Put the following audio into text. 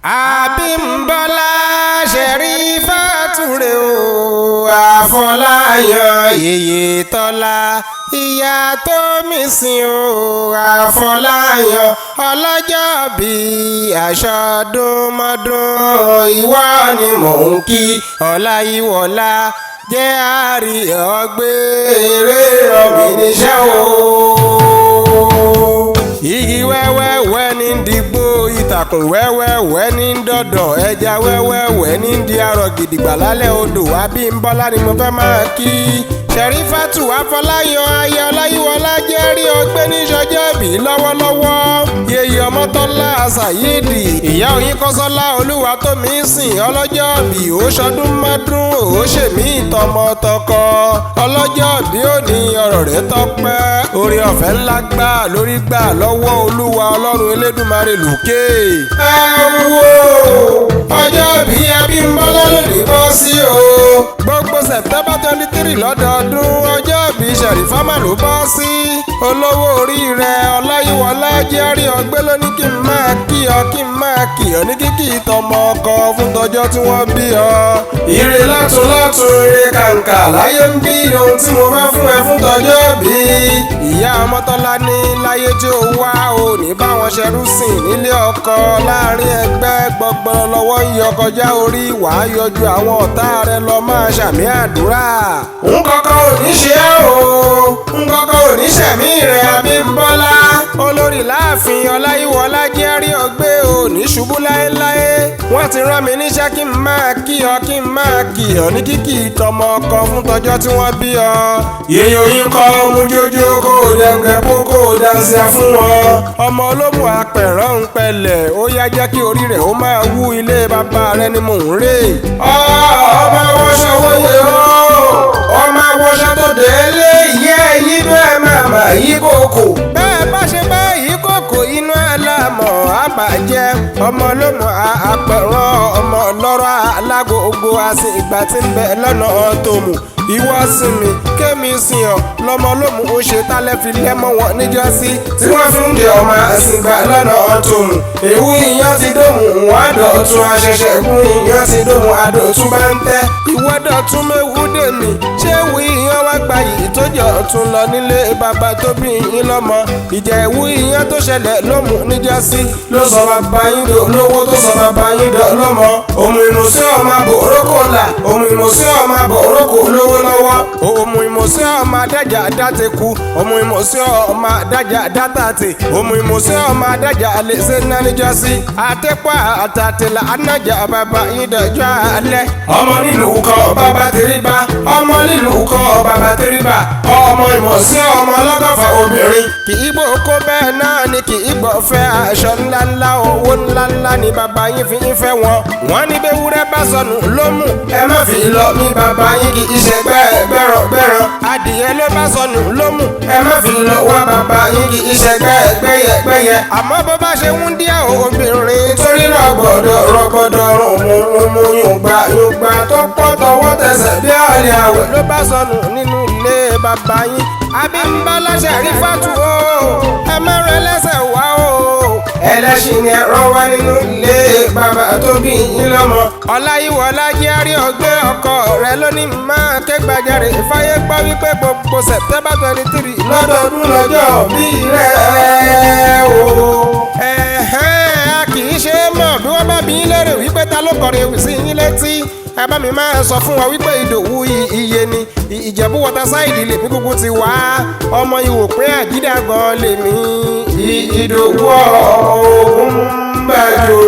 Abímbọ́lá Ṣẹ̀rífátù rè o, Àfọláyàn yèyé tọ́lá, ìyá tó mi sìn o, Àfọláyàn ọlọ́jọ́ bí aṣọdúnmọ́dún, ìwọ ni mò ń kí, ọláyíwọlá jẹ́ àárí ọgbẹ́ eré ọ̀mì níṣẹ́ o. Igi wẹ́wẹ́wẹ́ ní dìgbò, ìtàkùn wẹ́wẹ́wẹ́ ní dọ̀dọ̀, ẹja wẹ́wẹ́wẹ́ ní di arọ̀ gidigba lálẹ́ odò. Abímbọ́lá ni mo fẹ́ máa kí. Ṣẹ̀rífátù Afọláyan aya Ọláyíwọlá jẹ́rí ọgbẹ́ níṣọjọ́ bí lọ́wọ́lọ́wọ́. Yèyé Ọmọ́tọ́lá Ṣàyídì, ìyá Oyin Kọ́sọ́lá olúwa tó mi sìn, ọlọ́jọ́ bí ó ṣọdún mọ́dún, ó ṣèmí tọmọtọkọ. Ọlọ́jọ́ bí ó ní ọ̀rọ̀ rẹ̀ tọpẹ́. Orí ọ̀fẹ́ ńlá gbà lórí gbà lọ́wọ́ Olúwa Ọlọ́run Elédùmarè lókè. Ẹ wo ọjọ́ bí Abímbọ́lá lónìí bọ́ sí o. Gbogbo September 23 lọ́dọọdún, ọjọ́ bí Ṣẹ̀rífà mà ló bọ́ sí. Olówó orí rẹ̀ Ọláyíwọlá jẹ́rí ọgbẹ́ ló ní kí n máa kí ọ, kí n máa kí ọ ní kíkí tọmọ ọkọ fún tọjọ́ tí wọ́n bí ọ. Ire látún látún ire kàǹkà láyé ń bí ohun tí mo fẹ́ fún ẹ fún tọjọ́ bí. Ìyá Ọmọ́tọ́lá ní láyé tí ó wá ò ní bá wọn ṣerú sìn nílé ọkọ láàrin ẹgbẹ́ gbọgbọrọ lọ́wọ́ ń yọ kọjá orí, wàá yọjú àwọn ọ̀tá rẹ lọ máa ṣàmì àdúrà. Nǹkankan ò ní ṣe é o, nǹkankan ò ní ṣẹ̀mí rẹ̀ Abímbọ́lá. Olórí láàfin Ọláyíwọlá jẹ́rí ọgbẹ́ ò ní ṣubú láéláé. Wọ́n ti rán mi níṣẹ́ kí n máa kí ọ, kí n máa kí ọ ní kíkí tọmọ ọkọ fún tọjọ́ tí wọ́n bí ọ. Yèyé oyin kọ́ ọmú jójó kó o dẹ̀ǹgẹ̀ kó kó o dáńsẹ̀ fún wọn. Ọmọ olómù apẹ̀rọ̀ ń pẹlẹ̀, ó yá jẹ́ kí orí rẹ̀ ó máa wú, ilé bàbá rẹ̀ ni mò ń rè. Ọmọ wọṣọ wọ̀nyẹ o, ọmọ wọṣọ tó délé ìyá ẹ̀yìn bẹ́ẹ̀ màmá yí kòkò. Bẹ́ẹ̀ bá ṣe báyìí kòkò inú àlámọ̀ àbàjẹ́. Ọmọ olómù apẹ̀rọ̀ ọmọ ọlọ́rọ̀ alágogo àti ìgbà tí ń bẹ lọ́nà tòmù. Ìwọ sìn mí kémi sìn ọ́, lọ́mọ lómù ó ṣe tálẹ́ fi lẹ́mọ́ wọn níjọ́sí tí wọ́n fi ń di ọmọ àsìgbà lọ́nà tòmù. Èwú iyán ti dòmù wọn àdọ̀tún, aṣẹ̀ṣẹ̀ gún iyán ti dòmù àdọ̀tún bá ń tẹ́. Ìwọ dọ̀tún méwú dèmí, ṣé ìwú iyán wá gba yìí tó jẹ́ ọ̀tún lọ nílé bàbá tó bí yín lọ́mọ? Ìjà ìwú iyán tó ṣẹlẹ̀ lómù níjọ́sí ló sọ bàbá yín dò lówó, tó sọ bàbá yín dò lọ́mọ. Òmù ìmùsí ọmọ àbòrókò là, òmù ìmùsí ọmọ àbòrókò lówó lọ́wọ́. Òmù ìmùsí ọmọ adájà dátẹ́kù, òmù ìmùsí ọmọ adájà dátàtì, òmù ìmùsí ọmọ adájà lè ṣe ná níjọ́sí. Àtẹ́pọ̀ àtàtìlà anájà bàbá yín dọ̀jọ́ alẹ́. Ọmọ nílùú kọ bàbá tẹríba, ọmọ nílùú kọ bàbá tẹríba, ọmọ ìmọ̀sí ọmọ ọlọ́gọ́fà obìnrin. Kì í gbọ́ kó bẹ́ẹ̀ náà ni kì í gbọ́ fẹ́ aṣọ ńláńlá, owó ńláńlá ni bàbá yín fi ń fẹ́ wọn. Wọ́n ní bẹ́wúrẹ́ bá sọnù ló mú. Ẹ má fi lọ mí bàbá yín kì í ṣe gbẹ́rọ̀ gbẹ́rọ̀. Adìyẹ ló bá sọnù ló mú. Ẹ má fi lọ wá bàbá yín kì í ṣe gbẹ́yẹ gbẹ́yẹ. Àmọ́ bó bá ṣe ń díẹ̀ obìnrin torí rọ̀gbọ̀dọ̀ rọ̀gbọ̀dọ̀ rùn mú yùngbà yùngbà tó pọ̀ tọwọ́ tẹsẹ̀ bí ọ̀lẹ́ àwẹ̀ ló bá sọnù nínú ilé bàbá yín. Abímbọ́lá Ṣẹ̀rífátù o, ẹ má rẹ lẹ́sẹ̀ wá o. Ẹlẹ́ṣin ni ẹ̀rọ wá nínú ilé bàbá tó bí yín lọ́mọ. Ọláyíwọlá jẹ́rí ọgbẹ́ ọkọ rẹ lónìí máa ké gbàjarè fáyé gbọ́ wípé gbogbo September 23 lọ́dọọdún lọ́jọ́ bí rẹ̀ o. Ẹ̀hẹ́n, a kì í ṣe é mọ̀ bí wọ́n bá bí yín lérè wípé ta ló kọrin ewì sí yín létí. Ẹ bá mi máa sọ fún wa wípé Ìdòwú iye ni Ìjẹ̀bú Waterside lèmi kúkú ti wá. Ọmọ ìwò pé àjídàgan lèmi. Ìdòwú ọ̀hún bàjọ́.